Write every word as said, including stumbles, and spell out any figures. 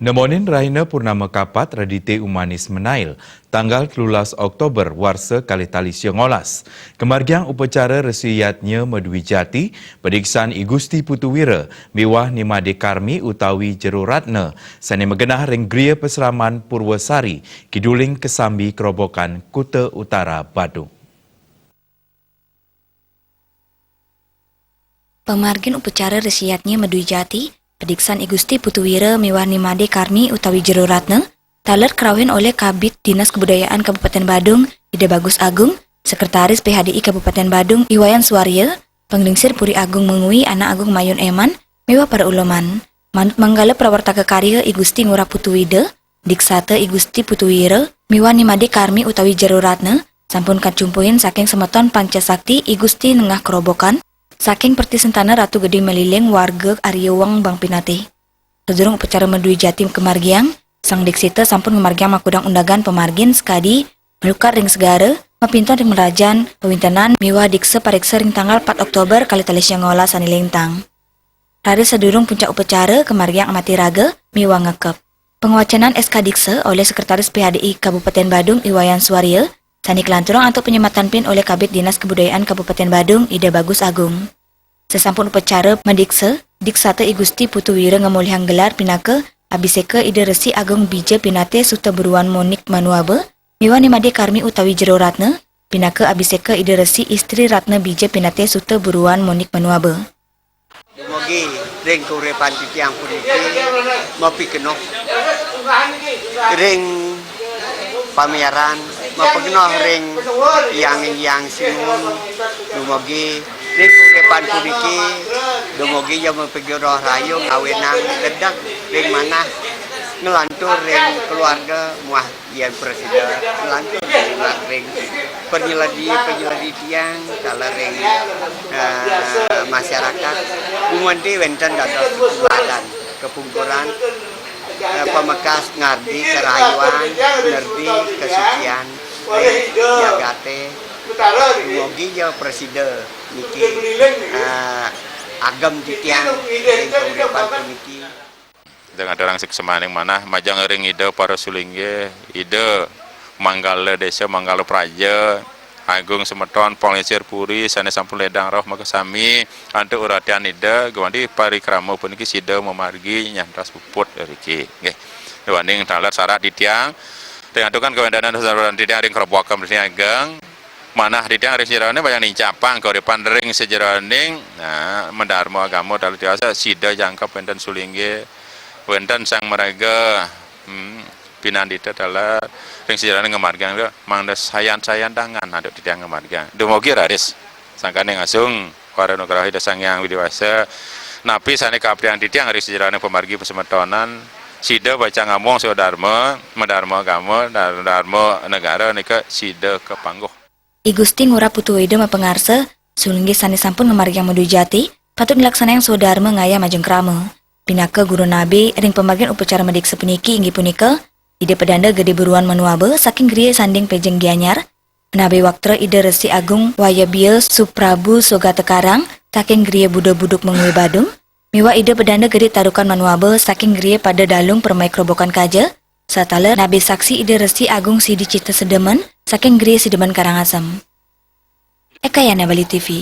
Nemonin rahina purnama kapat Radite Umanis Menail, tanggal telulas Oktober warsa kalih tali sia ngolas. Kamargiang upacara Resi Yadnya Madwijati, padiksan I Gusti Putu Wira miwah Ni Made Karmi utawi Jero Ratna, sane magenah ring Griya Pasraman Purwasari, kiduling Kesambi Kerobokan, Kuta Utara, Badung. Pamargin upacara Resi Yadnya Madwijati, padiksan I Gusti Putu Wira miwah Ni Made Karmi utawi Jero Ratna, taler karauhin olih Kabid Dinas Kebudayaan Kabupaten Badung, Ida Bagus Agung, Sekretaris P H D I Kabupaten Badung, I Wayan Suarya, Panglingsir Puri Agung Mengwi, Anak Agung Mayun Eman, miwah para uleman. Manut manggala prawartaka karya I Gusti Ngurah Putu Wida, diksata I Gusti Putu Wira, miwah Ni Made Karmi utawi Jero Ratna, sampun kacumpuhin saking semeton Panca Sakti I Gusti Nengah Kerobokan, saking Pertisentana Ratu Gede Meliling warga Arya Wong Bang Pinatih. Sadurung upacara Madwijati kamargiang, sang diksita sampun ngamargiang makudang undagan pamargin sakadi malukat ring segara, mapinton ring mrajan, pawintenan miwah diksa pariksa ring tanggal pat Oktober kalih tali sia ngolas sane lintang. Raris sadurung puncak upacara, kamargiang amati raga miwah ngekep. Pangwacenan S K diksa olih Sekretaris P H D I Kabupaten Badung I Wayan Suarya, sane kalanturang antuk panyematan pin olih Kabid Dinas Kebudayaan Kabupaten Badung, Ida Bagus Agung. Sasampun upacara madiksa, diksata I Gusti Putu Wira ngamolihang gelar pinaka Abhiseka Ida Resi Agung Bija Pinatih Suta Buruan Monik Manuaba, miwah Ni Made Karmi utawi Jero Ratna, pinaka Abhiseka Ida Resi Istri Ratna Bija Pinatih Suta Buruan Monik Manuaba. Dumugi ring kauripan titiang puniki mapikenoh ring pamiaran, mapikenoh ring Hyang Hyang Sinuhun, dumugi ring kauripan puniki, dumugi ya mapikenoh rahayu ngawinang ledeg ring manah nglantur ring keluarga muah yen prasida nglantur ring panyeledi-panyeledi tiang taler ring, eh, masyarakat. Gumanti wenten dados tuladan kapungkuran, eh, pamekas ngardi karahayuan, ngardi kasucian ring jagate. Dumugi ya prasida niki, eh, agem titiang ring kauripan puniki. Ida ngaturang suksmaning manah majeng ring Ida Para Sulinggih, Ida Manggala Desa, Manggala Praja, Agung semeton, Panglingsir Puri, sane sampun ledang rauh makasami, antuk uratian Ida, gumanti parikrama puniki sida mamargi nyantos puput riki. Nggih. Duaning taler sarat titiang, ring antukan kawentenan saluran titiang ring kerobokan titiang ageng, manah titiang ring sajeroning pacang nincapang kauripan ring sajeroning, nah, madarma agama taler tiasa sida jangkep wenten sulinggih, wenten sang maraga, hmm, pinandita taler ring sajeroning ngamargiang ida, mangda sayan-sayan tangan antuk titiang ngamargiang. Dumugi raris sangkaning asung para nugraha Ida Sang Hyang Widi Wasa, napi sane kaaptiang titiang ring sajeroning pamargi pasemetonan, sida pacang ngamong swadarma, madarma agama, dar-, darma negara nika sida kapangguh. I Gusti Ngurah Putu Weda mapangarsa, sulinggih sane sampun ngamargiang Madwijati, patut nglaksanayang swadarma ngayah majeng krama. Pinaka guru nabi ring pamargin upacara madiksa puniki inggih punika, Ida Pedanda Gede Buruan Manuaba saking Griya Sanding Pejeng Gianyar, Nabi Waktra Ida Resi Agung Wayabya Suprabu Sogata Karang saking Griya Buda Buduk Mengwi Badung, miwah Ida Pedanda Gede Tarukan Manuaba saking Griya Pada Dalung Permai Kerobokan Kaja, sataler Nabi Saksi Ida Resi Agung Sidi Cita Sedemen saking Griya Sidemen Karangasem. Eka Yana, Bali T V.